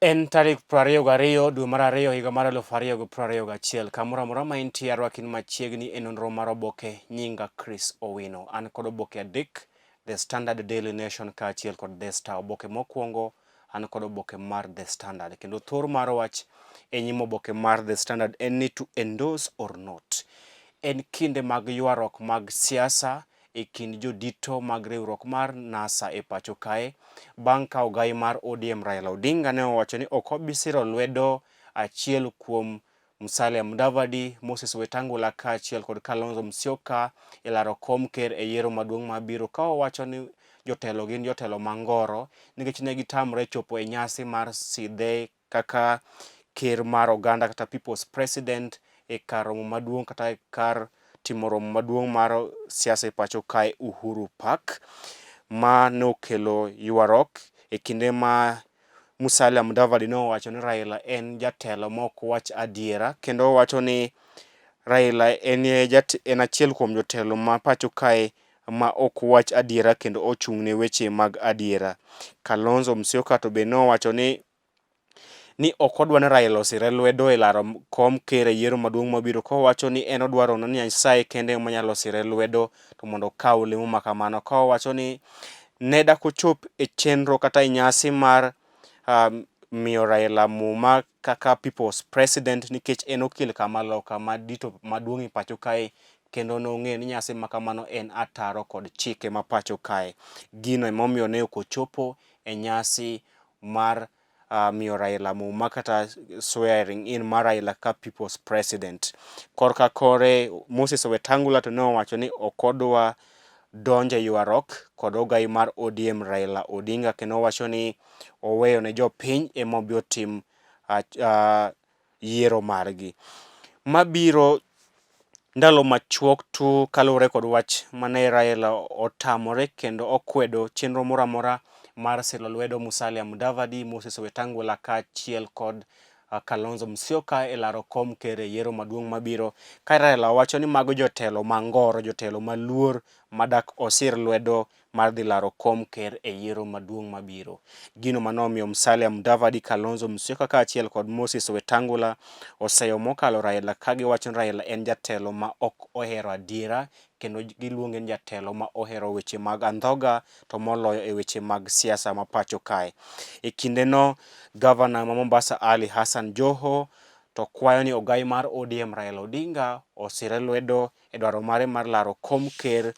En tarik 22 dwe mar ariyo higa mar 2021. Kamoro amora ma intie arwaki ni machiegni e nonro mar oboke nyinga Chris Owino. An kod oboke adek, The Standard, Daily Nation kaachiel kod The Star. Oboke mokwongo an kod oboke mar The Standard kendo thor mar wach e nyim oboke mar The Standard en ni to endorse or not. En kinde mag ywaruok mag siasa e kind jodito mag riwruok mar NASA e pacho kae bang' ka ogai mar ODM Raila Odinga ne owacho ni ok obi siro lwedo achiel kuom Musalia Mudavadi, Moses Wetangula kaachiel kod Kalonzo Musyoka e laro kom ker e yiero maduong' mabiro ka owacho ni jotelo gin jotelo mangoro nikech ne gitamre chopo e nyasi mar sidhe kaka ker mar oganda kata People's President e kar romo maduong' kata e kar timo romo maduong' mar siasa e pacho kae Uhuru Park. Ma nokelo ywaruok e kinde ma Musalia Mudavadi nowacho ni Raila en jatelo ma ok wach adiera kendo owacho ni Raila en, en achiel kuom jotelo ma pacho kae ma ok wach adiera kendo ochung' ne weche mag adiera. Kalonzo Musyoka to be nowacho ni ok odwa ni Raila osire lwedo e laro kom ker e yiero maduong' mabiro kowacho ni en odwaro ni Nyasaye kende ema nyalo sire lwedo to mondo okaw lemo ma kamano. Ka owacho ni ne dak ochop e chenro kata e nyasi mar miyo Raila muma kaka People's President nikech en okil kama loka madito maduong' e pacho kae kendo nong'eyo ni nyasi ma kamano en ataro kod chike ma pacho kae. Gino emomiyo ne ok ochopo e nyasi mar miyo Raila muma kata swearing in mar Raila kaka People's President. Korka kore Moses Wetangula to ne owacho ni ok odwa donjo e ywaruok kod ogai mar ODM Raila Odinga kendo owacho ni oweyo ne jopiny ema obi otim yiero margi. Mabiro ndalo machuok tu kaluwore kod wach mane Raila otamore kendo okwedo chenro moro amora mar siro lwedo Musalia Mudavadi, Moses Wetangula kaachiel kod Kalonzo Musyoka e laro kom ker e yiero maduong' mabiro. Ka Raila wacho ni mago jotelo mangoro, jotelo maluor madak osir lwedo mar dhi laro kom ker e yiero maduong' mabiro. Gino mane omiyo Musalia Mudavadi, Kalonzo Musyoka kaachiel kod Moses Wetangula oseyo mokalo Raila ka giwacho ni Raila en jatelo ma ok ohero adiera kendo giluonge ni jatelo ma ohero weche mag andhoga to moloyo e weche mag siasa ma pacho kae. E kindeno gavana ma Mombasa Ali Hassan Joho to kwayo ni ogai mar ODM Raila Odinga osire lwedo e dwaro mare mar laro kom ker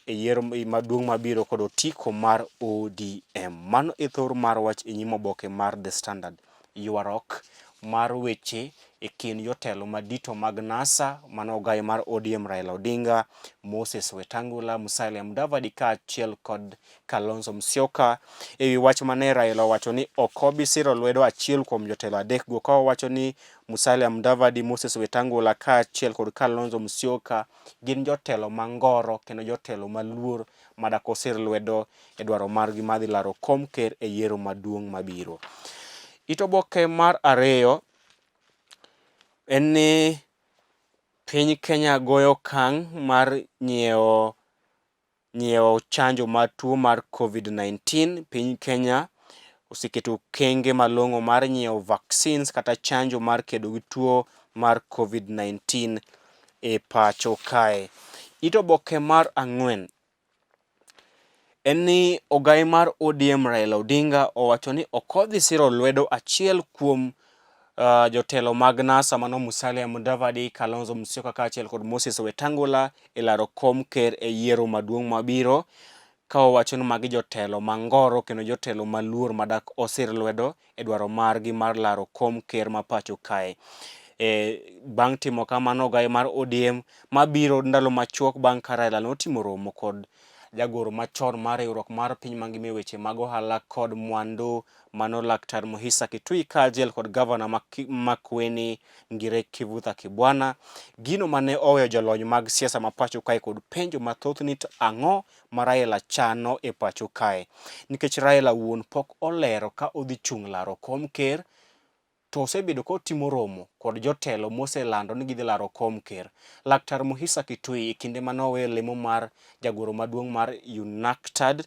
e yiero maduong' mabiro kod otiko mar ODM. Mano e thor mar wach e nyim oboke mar The Standard. Ywaruok mar weche e kind jotelo madito mag NASA mano ogai mar ODM Raila Odinga, Moses Wetangula, Musalia Mudavadi kaachiel kod Kalonzo Musyoka e wi wach mane Raila owacho ni ok obi siro lwedo achiel kuom jotelo adekgo ka owacho ni Musalia Mudavadi, Moses Wetangula kaachiel kod Kalonzo Musyoka gin jotelo mangoro kendo jotelo maluor madak osir lwedo e dwaro margi mar dhi laro kom ker e yiero maduong' mabiro. It oboke mar ariyo en ni piny Kenya goyo okang' mar nyiewo nyiewo chanjo mar tuo mar Covid-19. Piny Kenya oseketo okenge malong'o mar nyiewo vaccines kata chanjo mar kedo gi tuo mar Covid-19 e pacho kae. It oboke mar ang'wen en ni ogai mar ODM Raila Odinga owacho ni ok odhi siro lwedo achiel kuom jotelo mag NASA mano Musalia Mudavadi, Kalonzo Musyoka kaachiel kod Moses Wetangula e laro kom ker e yiero maduong' mabiro ka owacho ni magi jotelo mangoro kendo jotelo maluor madak osir lwedo e dwaro margi mar laro kom ker ma pacho kae. E, bang' timo kamano ogai mar ODM mabiro ndalo machuok bang' ka Raila notimo romo kod jagoro machon mar riwruok mar piny mangima e weche mag ohala kod mwandu mano Laktar Muhisa Kitui kaachiel kod gavana ma Makueni Ngire Kivutha Kibwana, gino mane oweyo jolony mag siasa ma pacho kae kod penjo mathoth ni to ang'o ma Raila chano e pacho kae nikech Raila wuon pok olero ka odhi chung' laro kom ker to osebedo kotimo romo kod jotelo moselando ni gidhi laro kom ker. Laktar Muhisa Kitui e kinde mane oweyo lemo mar jagoro maduong' mar UNACTAD.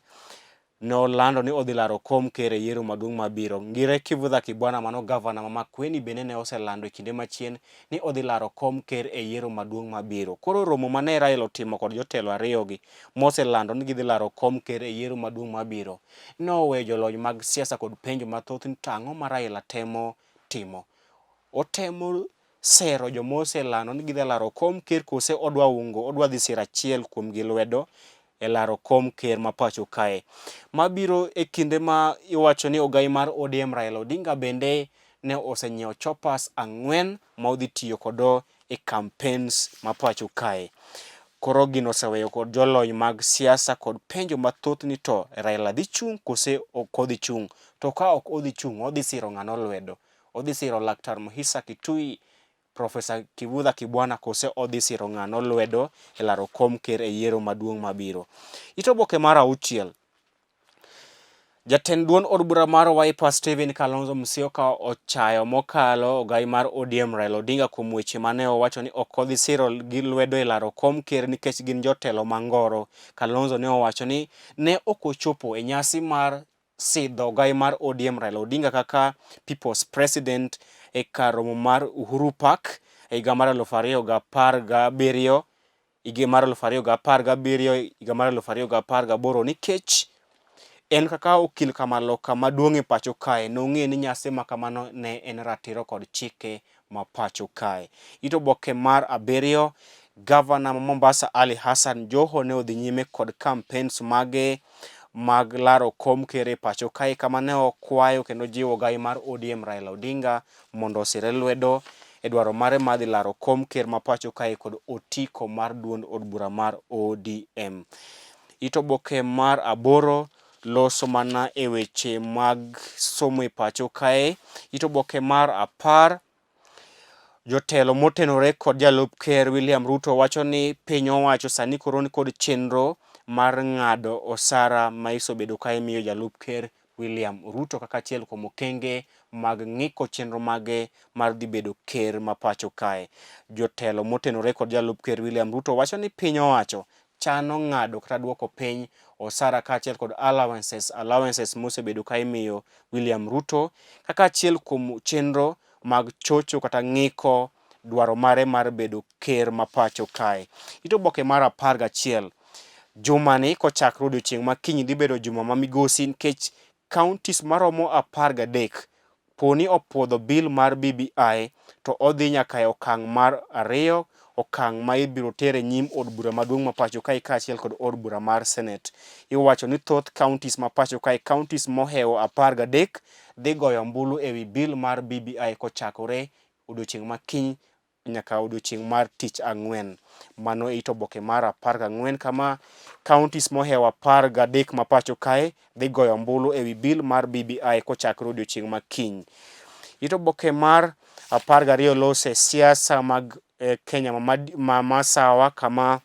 Ne olando ni odhi laro kom ker e yiero maduong' mabiro. Ngire Kivutha Kibwana mano gavana ma Makueni bende ne oselando e kinde machien ni odhi laro kom ker e yiero maduong' mabiro. Koro romo mane Raila otimo kod jotelo ariyogi moselando ni gidhi laro kom ker e yiero maduong' mabiro noweyo jolony mag siasa kod penjo mathoth ni to ang'o ma Raila temo timo. Otemo sero joma oselando ni gidhi laro kom ker kose odwa ungo, odwa dhi siro achiel kuom gi lwedo e laro kom ker ma pacho kae. Mabiro e kinde ma iwacho ni ogai mar ODM Raila Odinga bende ne osenyiewo choppers ang'wen ma odhi tiyo kodo e campaigns ma pacho kae. Koro gino oseweyo kod jolony mag siasa kod penjo mathoth ni to Raila dhi chung' kose ok odhi chung'? To ka ok odhi chung' odhi siro ng'ano lwedo? Odhi siro Laktar Muhisa Kitui, Profesa Kivutha Kibwana kose odhi siro ng'ano lwedo e laro kom ker e yiero maduong' mabiro. It oboke mar auchiel. Jatend duond od bura mar Wiper Stephen Kalonzo Musyoka ochayo mokalo ogai mar ODM Raila Odinga kuom weche mane owacho ni ok odhi siro gi lwedo e laro kom ker nikech gin jotelo mangoro. Kalonzo ne owacho ni ne ok ochopo e nyasi mar sidho ogai mar ODM Raila Odinga kaka People's President e kar romo mar Uhuru Park e higa mar 2017 higa mar 2017 higa mar 2018 nikech en kaka okil kamaloka maduong' e pacho kae nong'e ni nyasi ma kamano ne en ratiro kod chike ma pacho kae. It oboke mar abiriyo, Gavana ma Mombasa Ali Hassan Joho ne odhi nyime kod campaigns mage mag laro kom ker e pacho kae kama ne okwayo kendo jiwo ogai mar ODM Raila Odinga mondo osire lwedo e dwaro mare mar dhi laro kom ker ma pacho kae kod otiko mar duond od bura mar ODM. It oboke mar aboro loso mana e weche mag somo e pacho kae. It oboke mar apar, jotelo motenore kod jalup ker William Ruto wacho ni piny owacho sani koro ni kod chenro mar ng'ado osara ma isebedo ka imiyo jalup ker William Ruto kaka achiel kuom okenge mag ng'iko chenro mage mar dhi bedo ker ma pacho kae. Jotelo motenore kod jalup ker William Ruto wacho ni piny owacho chano ng'ado kata duoko piny osara kaachiel kod allowances, allowances mosebedo ka imiyo William Ruto kaka achiel kuom chenro mag chocho kata ng'iko dwaro mare mar bedo ker ma pacho kae. It oboke mar 11 jumani kochakre odiochieng' ma kiny dhi bedo juma ma migosi nikech counties maromo 13 poni opuodho bill mar BBI to odhi nyaka e okang' mar ariyo, okang' ma ibiro ter e nyim od bura maduong' ma pacho kae kaachiel kod od bura mar Senate. Iwacho ni thoth counties ma pacho kae, counties mohewo 13 dhi goyo ombulu ewi bill mar BBI kochakore odiochieng' ma kiny nyaka odiochieng' mar tich ang'wen. Mano e it oboke mar 14 kama counties mohewo 13 ma pacho kae dhi goyo ombulu ewi bill mar BBI kochakore odiochieng' ma kiny. It oboke mar 12 lose siasa mag Kenya ma masawa kama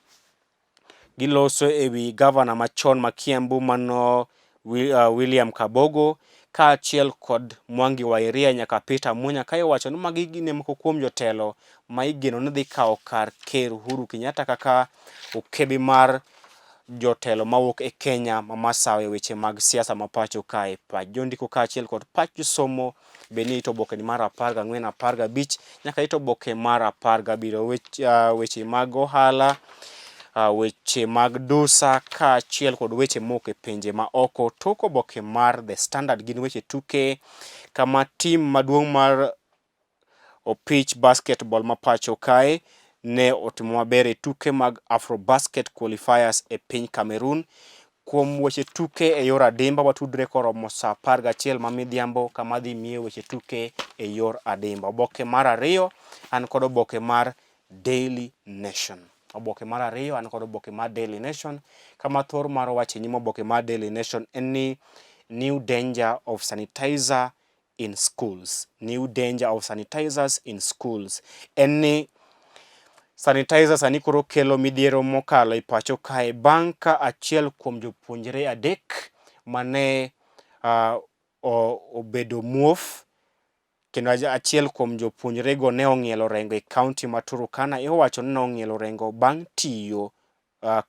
Giloso e wi gavana machon ma Kiambu mano William Kabogo kaachiel kod Mwangi Wa Iria nyaka Peter Munya ka iwacho ni magi gin e moko kuom jotelo ma igeno ni dhi kawo kar Ker Uhuru Kenyatta kaka okebi mar jotelo mawuok e Kenya ma masawa e weche mag siasa ma pacho kae. Pach jondiko kaachiel kod pach josomo Bed ni ito oboke ni mar 14, 15 nyaka ito oboke mar 17. Weche, weche mag ohala, weche mag dusa kaachiel kod weche mowuok e pinje ma oko. Tok oboke mar The Standard gin weche tuke kama tim maduong' mar opich basketball ma pacho kae ne otimo maber e tuke mag Afrobasket qualifiers e piny Cameroon. Kuom weche tuke e yor adimba watudre koromo saa 11 ma midhiambo kama adhi miye weche tuke e yor adimba. Oboke mar ariyo an kod oboke mar Daily Nation. Oboke mar ariyo an kod oboke mar Daily Nation kama thor mar wach e nyim oboke mar Daily Nation en ni new danger of sanitizer in schools. New danger of sanitizers in schools. En ni sanitizer sani koro kelo midhiero mokalo e pacho kae bang' ka achiel kuom jopuonjre adek mane obedo muof kendo achiel kuom jopuonjrego ne ong'ielo rengo e kaunti ma Turkana iwacho ni nong'ielo rengo bang' tiyo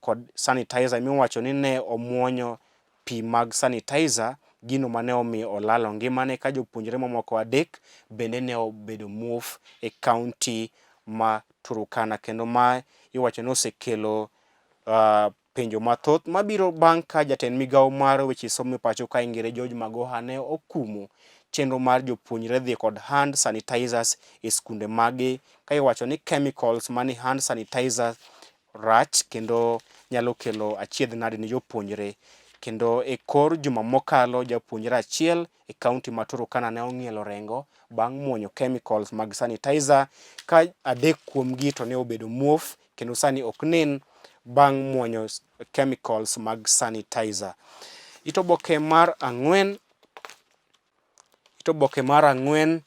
kod sanitizer miwacho ni ne omuonyo pi mag sanitizer, gino mane omiyo olalo ngimane ka jopuonjre mamoko adek bende ne obedo muof e kaunti ma Turkana kendo ma iwacho ni osekelo penjo mathoth mabiro bang' ka jatend migawo mar weche somo e pacho kae Ngere George Magoha ne okumo chenro mar jopuonjre dhi kod hand sanitizers e skunde maggi ka iwacho ni chemicals mani hand sanitizers rach kendo nyalo kelo achiedh nade ne jopuonjre. Kendo e kor juma mokalo japuonjre achiel e kaunti ma Turkana ne ong'ielo rengo bang' muonyo chemicals mag sanitizer ka adek kuomgi to ne obedo muof kendo sani ok nen bang' muonyo chemicals mag sanitizer. It oboke mar ang'wen It oboke mar ang'wen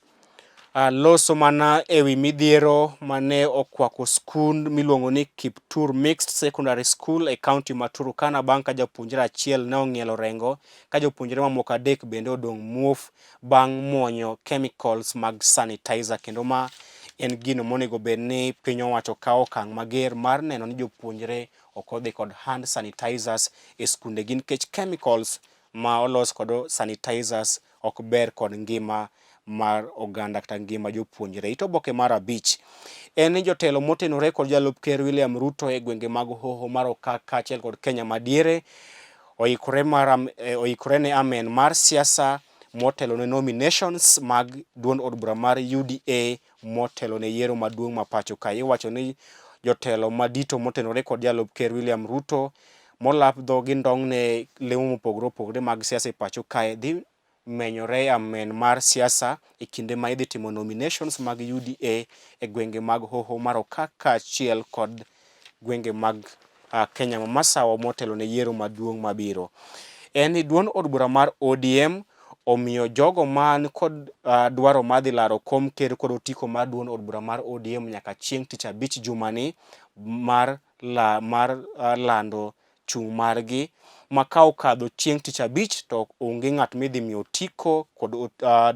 loso mana e wi midhiero mane okwako skund miluongo ni Kiptur Mixed Secondary School e kaunti ma Turkana bang' ka japuonjre achiel ne ong'ielo rengo ka jopuonjre mamoko adek bende odong' muof bang' muonyo chemicals mag sanitizer kendo ma en gino monego bed ni piny owacho kawo okang' mager mar neno ni jopuonjre ok odhi kod hand sanitizers e skundegi nikech chemicals ma olos kod sanitizers ok ber kod ngima mar oganda kata ngima jopuonjre. It oboke mar abich en ni jotelo motenore kod jalup ker William Ruto e gwenge mag Hoho mar Okak kaachiel kod Kenya madiere oikore mar oikore ne amen mar siasa motelo ne nominations mag duond od bura mar UDA motelo ne yiero maduong' ma pacho kae. Iwacho ni jotelo madito motenore kod jalup ker William Ruto molap dhogi ndong'ne lemo mopogore opogore mag siasa e pacho kae dhi menyore e amen mar siasa e kinde ma idhi timo nominations mag UDA e gwenge mag Hoho mar Okak kaachiel kod gwenge mag Kenya ma Masawa motelo ne yiero maduong' mabiro. En ni duond od bura mar ODM omiyo jogo man kod dwaro mar dhi laro kom ker kod otiko mar duond od bura mar ODM nyaka chieng' tich abich jumani mar la mar lando chung' margi ma ka okadho chieng' tich abich to onge ng'at midhi miyo otiko kod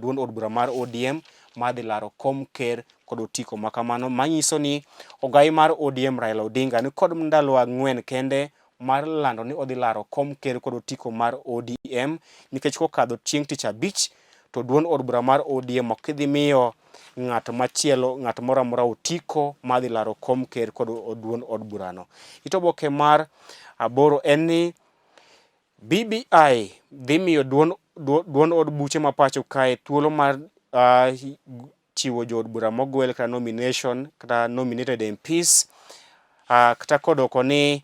duond od bura mar ODM madhi laro kom ker kod otiko ma kamano manyiso ni ogai mar ODM Raila Odinga ni kod ndalo ang'wen kende mar lando ni odhi laro kom ker kod otiko mar ODM nikech kokadho chieng' tich abich to duond od bura mar ODM ok idhi miyo ng'at machielo ng'at moro amora otiko madhi laro kom ker kod duond od burano. It oboke mar aboro en ni BBI dhi miyo duond duond od buche ma pacho kae thuolo mar chiwo jood bura mogwel kata nomination kata nominated MPs kata kodoko ni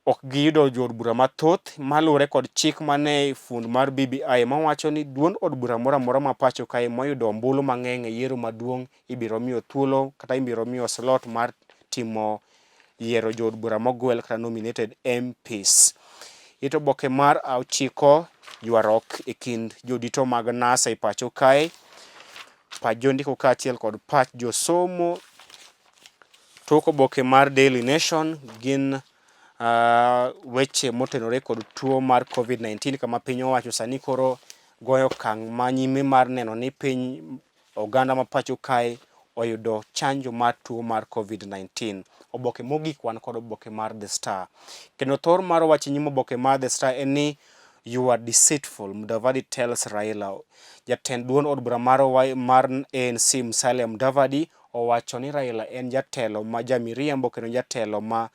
ok giyudo jood bura mathoth maluwore kod chik mane fund mar BBI mawacho ni duond od bura moro amora ma pacho kae moyudo ombulu mang'eny e yiero maduong' ibiro miyo thuolo kata ibiro miyo slot mar timo yiero jood bura mogwel kata nominated MPs. It oboke mar ochiko ywaruok e kind jodito mag NASA e pacho kae, pach jondiko kaachiel kod pach josomo. Tok oboke mar Daily Nation gin weche motenore kod tuo mar Covid-19 kama piny owacho sani koro goyo okang' ma nyime mar neno ni piny oganda ma pacho kae oyudo chanjo mar tuo mar Covid-19. Oboke mogik wan kod oboke mar The Star. Kendo thor mar wach nyim oboke mar The Star en ni you are deceitful, Mudavadi tells Raila. Jatend duond od bura mar, mar ANC Musalia Mudavadi owacho ni Raila en jatelo ma jamiriambo kendo jatelo ma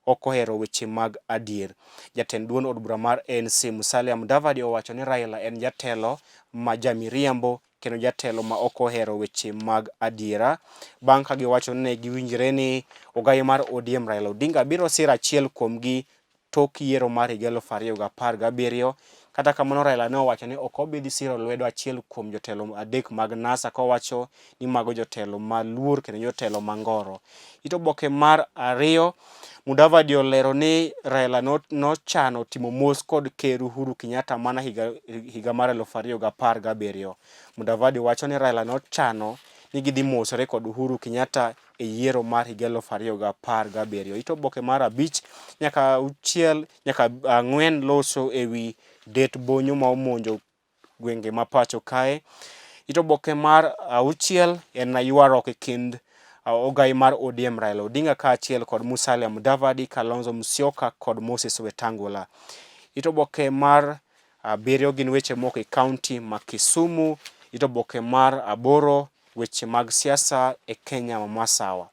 ok ohero weche mag adier. Jatend duond od bura mar ANC Musalia Mudavadi owacho ni Raila en jatelo ma jamiriambo kendo jatelo ma ok ohero weche mag adiera bang' ka giwacho ni ne giwinjre ni ogayi mar ODM Raila Odinga biro siro achiel kuomgi tok yiero mar higa 2017. Kata kamano Raila ne owacho ni ok obi dhi siro lwedo achiel kuom jotelo adek mag NASA kowacho ni mago jotelo maluor kendo jotelo mangoro. It oboke mar ariyo Mudavadi olero ni Raila nochano timo mos kod Ker Uhuru Kenyatta mana higa mar 2017. Mudavadi wacho ni Raila nochano ni gidhi mosore kod Uhuru Kenyatta e yiero mar higa 2017. It oboke mar abich nyaka auchiel nyaka ang'wen loso ewi det bonyo ma omonjo gwenge ma pacho kae. It oboke mar auchiel en ywaruok e kind ogai mar ODM Raila Odinga kaachiel kod Musalia Mudavadi, Kalonzo Musyoka kod Moses Wetangula. It oboke mar abiriyo gin weche moko e kaunti ma Kisumu. It oboke mar aboro weche mag siasa e Kenya ma masawa.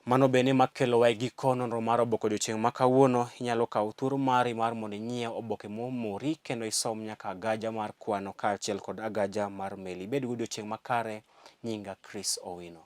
Mano bende makelowa e giko nonro mar oboke odiochieng' ma kawuono. Inyalo kawo thuolo mari mar mondo inyiew oboke momori kendo isom nyaka agaja mar kwano kaachiel kod agaja mar meli. Ibed gi odiochieng' makare. Nyinga Chris Owino.